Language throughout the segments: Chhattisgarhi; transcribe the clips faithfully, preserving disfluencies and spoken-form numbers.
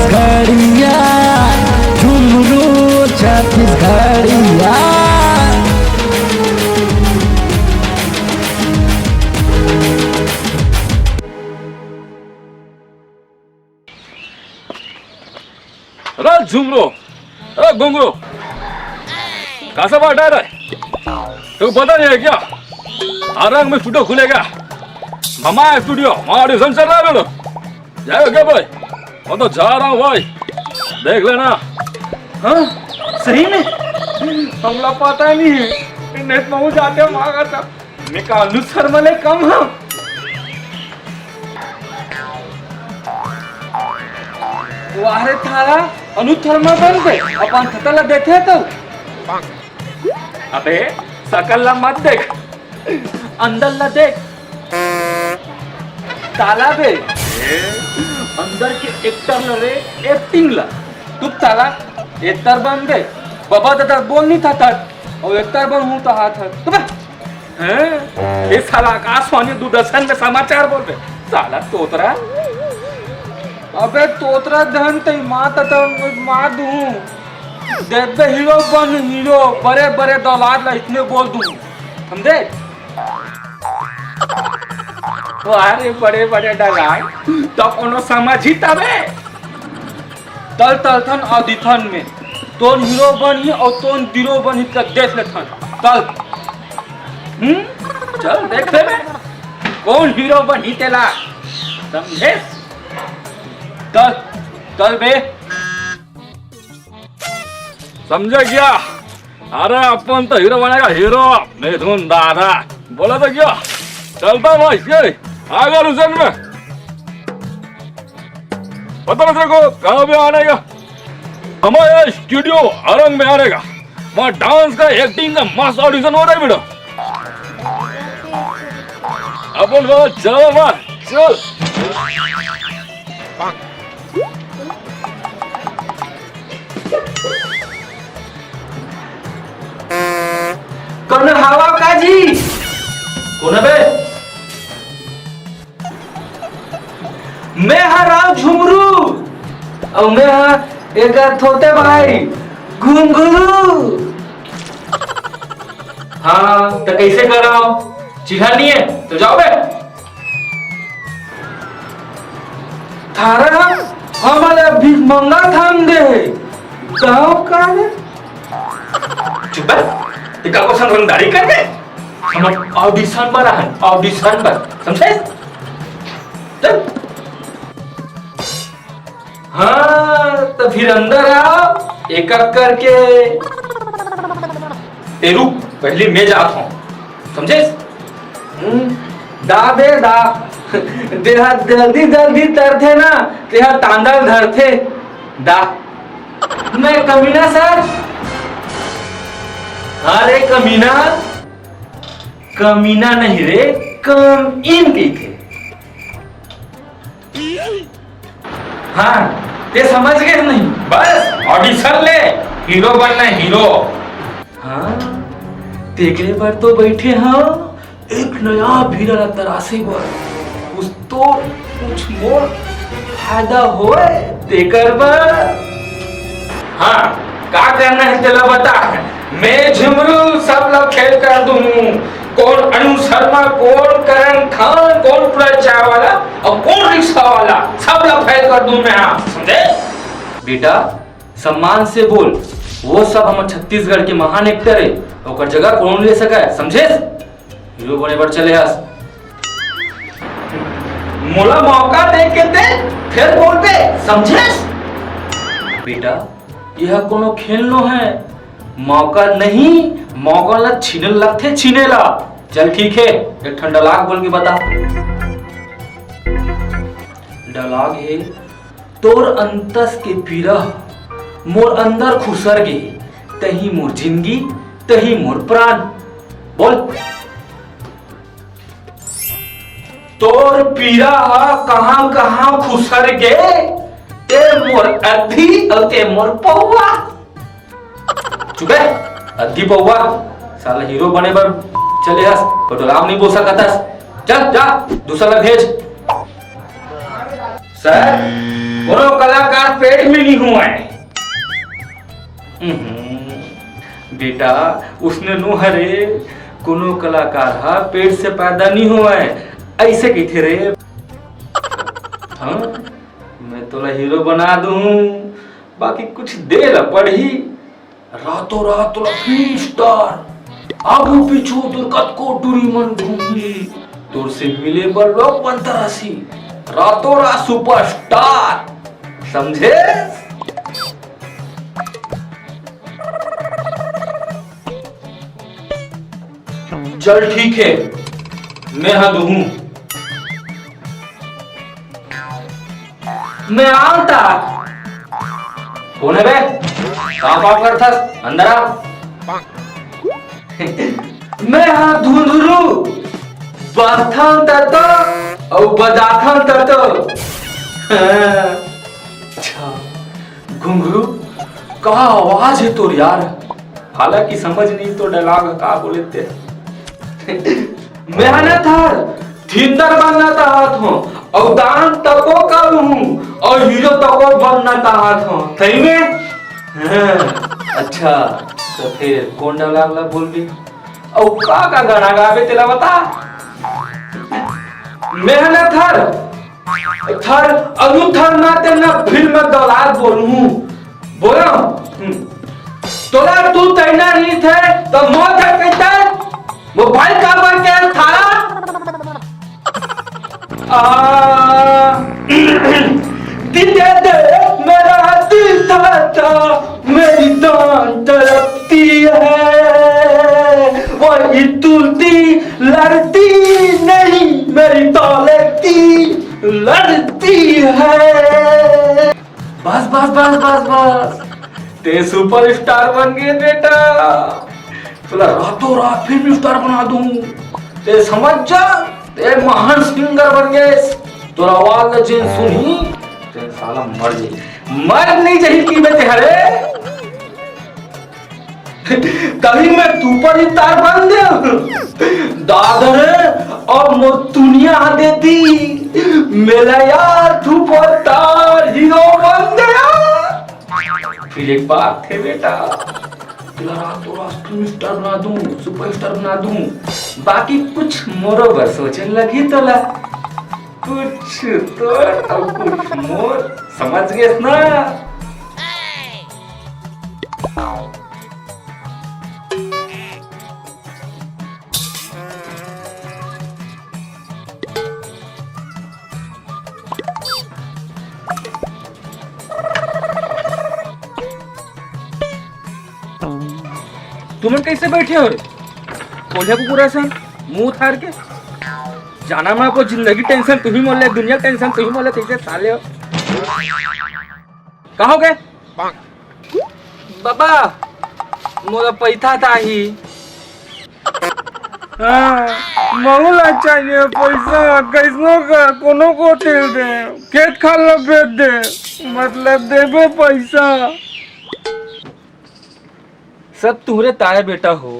घड़िया, झुमरू छत्तीसगढ़िया। अरे झुमरू, अरे घुंगरू, कहाँ से बैठा है रे? तेरे को पता नहीं है क्या? आरंग में स्टूडियो खुलेगा, मामा स्टूडियो, वहाँ ऑडिशन चल रहा है बोलो। जाएगा क्या भाई? मैं तो जा रहा हूँ भाई, देख लेना। हाँ, सही में? हमला पता नहीं है, नहीं तो मैं जाते वहाँ का था। मैं का अनुज शर्मा ले कम हूँ? वाह रे थारा, अनुज शर्मा बन गए, अपन थतला देखे तो। अबे, सकल ला मत देख, अंदर ला देख। ताला बे, अंदर के एक्टर ला रे, एक्टिंग ला। तू ताला एक्टर बन गए, बाबा दादा बोल नहीं था तक, और एक्टर बन हूँ तो हाथ है। तो बे, हैं? ये साला आकाशवाणी दूरदर्शन में समाचार बोल रहे, साला तोतरा। अबे तोतरा धन तई माँ तता माँ दूँ। देबे हीरो बन हीरो, बड़े बड़े दौलाद ला इतने बोल दूँ। समझे? वाह रे बड़े बड़े डलाय, तो कोनो समझी तबे। तल तलथन ऑडिशन में, तोन हीरो बनही और तोन जीरो बनही तक देख लेथन। तल। हम्म? चल देख लेबे। कौन हीरो बनही तेला? समझे? तल, तल बे। समझे क्या? अरे अपन तो हीरो बनेगा हीरो, मिथुन दादा। बोला तो क्या? चलता भाई, ये आएगा रुझान में। पता नहीं तेरे को कहाँ पे आने का? हमारे स्टूडियो अरंग में आने का। वहाँ डांस का, एक्टिंग का मस्त ऑडिशन हो रहा है बेटा। अपन को चलो बात, चल। कौन हवा का जी? कौन बे? मैं हा राव झुमरू, अउ मैं हा एकर थोते भाई घुंघरू। हाँ, तो कैसे करो? चिढ़ा नहीं है, तो जाओ बे। थारा हमला भिखमंगा थाम दे हे। गाँव का रे? चुप बे। ते का को संग रंगदारी कर दे? हम ऑडिशन बर आहन, ऑडिशन बर। समझे? चल। हाँ, तो फिर अंदर आओ, एक एक करके। ए रुक, पहले मैं जात हूँ। समझे? हम्म, दा बे दा। तेहा जल्दी जल्दी तरथे ना, तेहा तांदल धरथे। दा। मैं कमीना सर। अरे कमीना, कमीना नहीं रे, कम इन कहिथे। हाँ, ते समझ गए नहीं? बस, ऑडिशन ले, हीरो बनना है, हीरो। हाँ, तेकरे बर तो बैठे हव, एक नया हीरो ला तराशे बर। कुछ तो, कुछ मोर फायदा होए, तेकर बर। हाँ, का करना है तेला बता। मैं झुमरू सब ला फेल कर दूँ। कौन अनु शर्मा, कौन करण खान, कौन टुरा चाय वाला और कौन रिक्शा वाला, सब ला फेल कर दूँ मैं। हाँ, समझे? बेटा, सम्मान से बोल, वो सब हमर छत्तीसगढ़ के महान एक्टर है, ओकर जगह कोनो ले सके, समझे? हीरो बने बर चले हस। मोला मौका दे के ते फेर बोलबे, समझेस? बेटा, यह कोनो खेल नो है, मौका नहीं, मौका ला छीने लगथे, छीने ला। चल ठीक है, एक ठन डायलॉग बोल के बता। डायलॉग है, तोर अंतस के पीरा मोर अंदर खुसर गे, तही मोर जिंदगी, तही मोर प्राण। बोल। तोर पीरा ह कहां कहां खुसर गे, ते मोर अद्धी अउ ते मोर पौवा। चुप है, अद्धी पौवा। साला हीरो बने बर चले हस, तो डायलॉग नहीं बोल सकत हस। चल जा, दूसरा ला भेज। सर, कोनो कलाकार पेट में नहीं हुआ है। हम्म, बेटा, उसने नो हरे, कोनो कलाकार हा पेट से पैदा नहीं हुआ है, ऐसे कहिथे रे। हाँ, मैं तोला हीरो बना दूं, बाकी कुछ दे ला पड़ही। रातों रात तोला फिल्म स्टार, आगू पीछू तोर कतको टूरी मन घूमही, तोर से मिले बर लोग बनता रही। रातों रात सुपरस्टार, समझे? चल ठीक है, मैं हा दूहूं। मैं आंव ता। कौन है बे? का बात करथस? अंदर आ। मैं हा धुंधरू। बजथन ततो, अउ बजाथन ततो। अच्छा, घुंघरू, का आवाज है तोर यार? हालांकि समझ नहीं तो डायलॉग का बोले ते। मेहनत हर थिंदर बनना चाहत हूँ, अउ दान तको करूँ, अउ हीरो तको बनना चाहत हूँ। सही में? हाँ, अच्छा, तो फिर कौन डायलॉग ला बोलबे? अउ का का गाना गाबे तेला बता। मेहनत हर थर अनु थर ना ते ना फिल्म दौलाद बोलूं। बोलो। हम्म। तोला तू तैना नहीं थे तो मौत है कहता। मोबाइल का बन के थारा। आ, दिल दे दे, मेरा दिल धड़का, मेरी जान तड़पती है। वही तुलती लड़ती नहीं, मेरी दौलती लड़ती है। बस, बस, बस, बस, बस। ते सुपरस्टार बन गए बेटा। तोला रातों रात फिल्म स्टार बना दूं। ते समझ जा, ते महान सिंगर बन गए। तोर आवाज ला जेन सुनही, ते साला मर जाही। मर नहीं जाही कि बे ते हरे। तभी मैं सुपरस्टार बन गया। दादर और मोर दुनिया देती। मेरा यार सुपरस्टार हीरो बन गया। फिर एक बात है बेटा, तोला रातों रात फिल्म स्टार बना दूं, सुपरस्टार बना दूं, बाकी कुछ मोरो बर सोचन लगही तोला। कुछ तो, तो कुछ मोर, समझ गए ना? तुमन कैसे बैठे हो रे? कोल्हे कुकुर असन, मुंह उधार के। जाना मैं को जिंदगी टेंशन तुही मोले, दुनिया टेंशन तुही मोले, कैसे साले हो? कहाँ हो गए? बाबा, मोला पैसा चाही। हाँ, महू ला चाहिए पैसा, कैसनो कर, कोनो को तेल दे, खेत खार ला बेच दे, मतलब देबे पैसा। सब तुहरे ताय बेटा हो,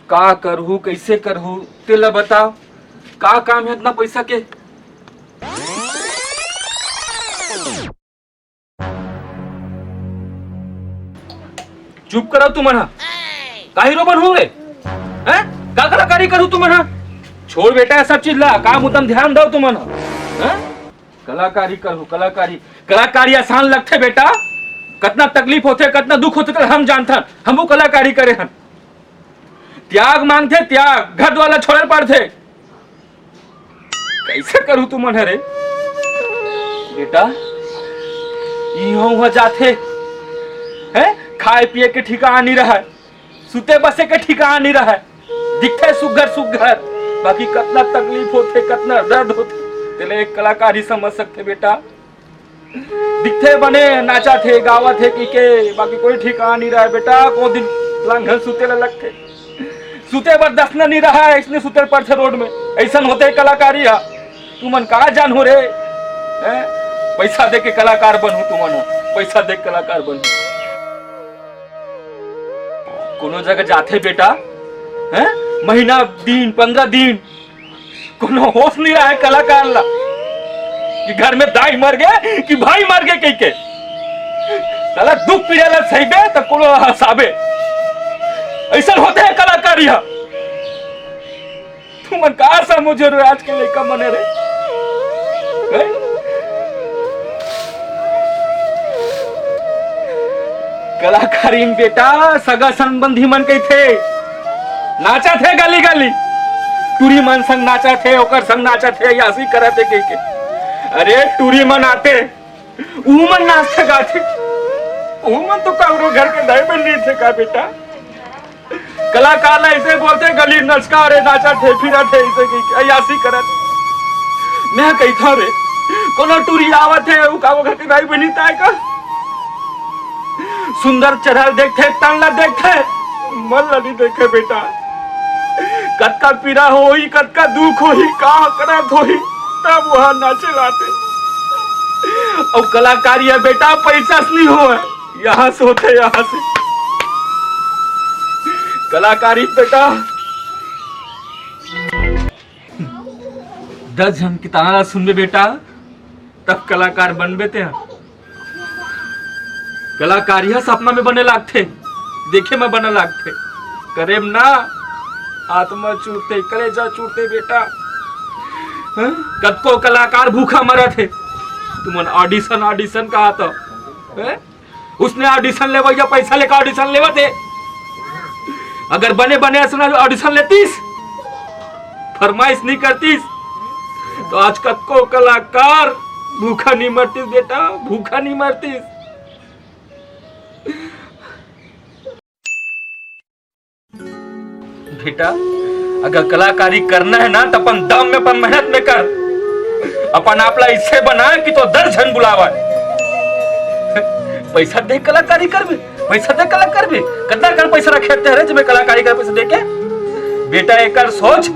का करहू, कैसे करहू, तेला बताओ, का काम है इतना पैसा के? चुप करव तुमन ह। का हीरो बनहू रे? हैं? का कलाकारी करहू तुमन ह? छोड़ बेटा, ये सब चीज ला, काम उतम ध्यान दव तुमन ह। हैं? कलाकारी करहू, कलाकारी। कलाकारी आसान लगथे बेटा? कतना तकलीफ होथे, कतना दुख होथे, तेला हम जानथन। हमू कलाकारी करे हन। त्याग मांगथे, त्याग। घर दुआर ला छोड़े ल पड़थे। कैसे करहू तुमन हरे? बेटा, इहाँ उहाँ जाथे, हैं? खाए पिए के ठिकाना नी रहय, सुते बसे के ठिकाना नी रहय। दिखथे सुग्घर सुग्घर, बाकी कतना तकलीफ होथे, कतना दर्द होथे, तेला एक कलाकार ही समझ सकथे बेटा। दिखथे बने, नाचत हे, गावत हे कहिके, बाकी कोई ठिकाना नी रहय बेटा। को दिन लांघन सुते ल लगथे, सुते बर दसना नी रहय, अइसने सुते ल पड़थे रोड में। अइसन होथे कलाकारी ह। तुमन का जानहू रे? हैं? पैसा दे के कलाकार बनहू तुमन ह, पैसा दे के कलाकार बनहू। कोनो जगह जाथे बेटा, हैं? महीना दिन, पंद्रह दिन, कोनो होश नहीं रहा है कलाकार ला कि घर में दाई मर गए कि भाई मर गए कहिके। साला दुख पीड़ा ला सहिबे त कोनो हंसाबे। अइसन होथे कलाकारी ह। तुमन का समझे रे आज के लइका मन रे? हैं? कलाकारी म बेटा सगा संबंधी मन कहिथे, नाचथे गली गली, टूरी मन संग नाचथे, ओकर संग नाचथे, अइयासी करथे कहिके। अरे टूरी मन आथे, उमन नाचथे गाथे, उमन तो काकरो घर के दाई बहिनी थे का बेटा? कलाकार ला अइसे बोलथे, गली नचका रे, नाचथे, फिरथे, अइसे कहिके अइयासी करथे। मैं कहिथंव रे, कोनो टूरी आवत हे, ओ का ओ घर के दाई बहिनी ताय का? सुंदर चेहरा ल देखथे, तन ला देखथे, मन ला नइ देखे बेटा। कतका पीरा होही, कतका दुख होही, का करत होही, तब ओहा नाचे ला आथे। अउ कलाकारी ह बेटा पइसा से नइ होवय, इहाँ से होथे, इहाँ से। कलाकारी बेटा दस झन के ताना ला सुनबे बेटा, तब कलाकार बनबे तेहा। कलाकारी ह सपना में बने लागथे, देखे में बने लागथे, करे म ना, आत्मा चूरथे, कलेजा चूरथे बेटा। हैं? कतको कलाकार भूखा मरत हे, तुमन audition, audition कहत हव, हैं? उसने audition लेवइया पइसा लेके audition लेवत हे। अगर बने बने असन audition लेतिस, फरमाइश नइ करतिस, त आज कतको कलाकार भूखा नइ मरतिस बेटा, भूखा नइ मरतिस। बेटा, अगर कलाकारी करना हे ना, त अपन दम में, अपन मेहनत में कर। अपन आप ला अइसे बना कि तोर दस झन बुलावय। पइसा दे कलाकारी करबे, पइसा दे कला करबे। कतना कन पइसा रखे हस रे, जेमे कलाकारी कर पइसा दे के? बेटा, एकर सोच,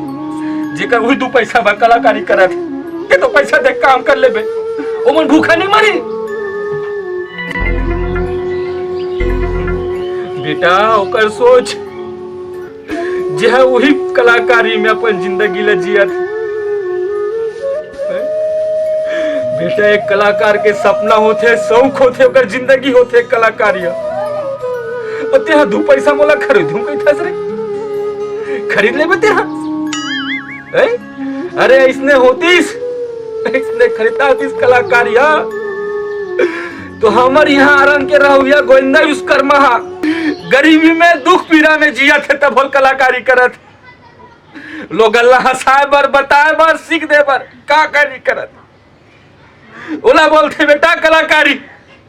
जेकर उही दू पइसा बर कलाकारी करत हे, ते तो पइसा दे काम कर लेबे, ओमन भूखा नइ मरही। बेटा, ओकर सोच, जेहा उही कलाकारी में अपन जिंदगी ला जियत हे। बेटा, एक कलाकार के सपना होथे, शौक होथे, ओकर जिंदगी होथे कलाकारी ह। अउ तेहा दू पइसा मोला खरीदहूं कहिथस रे, खरीद लेबे तेहा। हैं? अरे, अइसने होतिस, अइसने खरीदा होतिस कलाकारी ह, त हमर इहाँ आरंग के रहवइया गोविंदा विश्वकर्मा ह गरीबी में, दुख पीरा में जियत हे, तभो ले कलाकारी करत हे। लोगन ला हंसाए बर, बताए बर, सीख दे बर का करी करत। ओला बोलथे बेटा कलाकारी।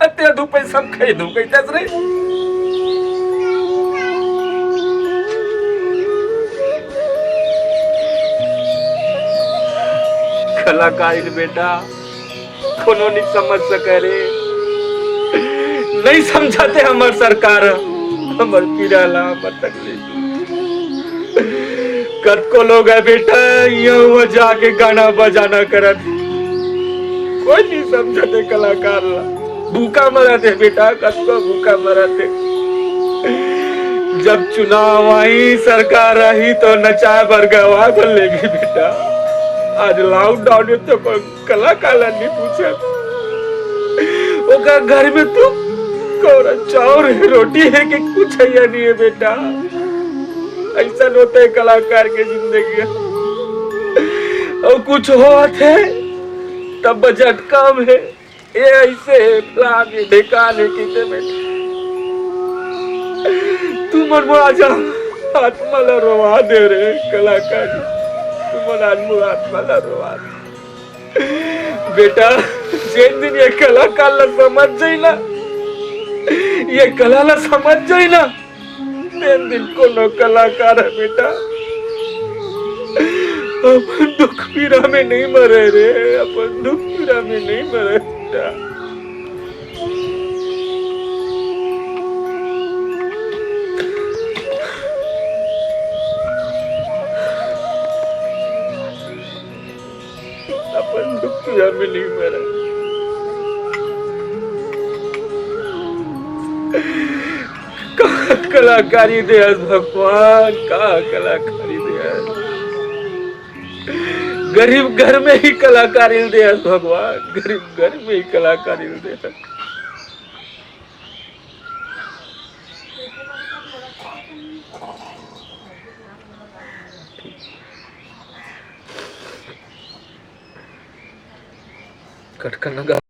अते दू पइसा म खरीदहूं कहिथस रे। कलाकारी ल बेटा कोनो नइ समझ सकय रे। नइ समझत हे हमर सरकार, हमर पीरा ला, हमर तकलीफ। कतको लोग हे बेटा, इहाँ उहाँ जाके गाना बजाना करत हे। कोई नइ समझत हे कलाकार ला। भूखा मरत हे बेटा, कतको भूखा मरत हे। जब चुनाव आही, सरकार आही, त नचाए बर गवा घलो लेगही बेटा। आज lockdown हे त कोई कलाकार ला नइ पूछत। ओकर घर में तो कौरा चाउर हे, रोटी हे कि कुछ हे या नइ हे बेटा। अइसन होथे कलाकार के जिंदगी। अउ कुछ होवत हे, त budget कम हे, ए अइसे हे, फलान हे, ढेकान हे, कहिथे बेटा। तुमन मोर आज आत्मा ला रोवा दे रे कलाकार, तुमन आज मोर आत्मा ला रोवा दे। बेटा, जेन दिन ये कलाकार ला समझ जाही ना, ये कला ला समझ जाही ना, तेन दिन कोनो कलाकार हे बेटा, अपन दुख पीरा में नइ मरय रे, अपन दुख पीरा में नइ मरय बेटा। अपन दुख पीरा में नइ मरय। का कलाकारी दे हस भगवान, का कलाकारी दे हस। गरीब घर में ही कलाकारी दे हस भगवान, गरीब घर में ही कलाकारी दे हस। कटकना का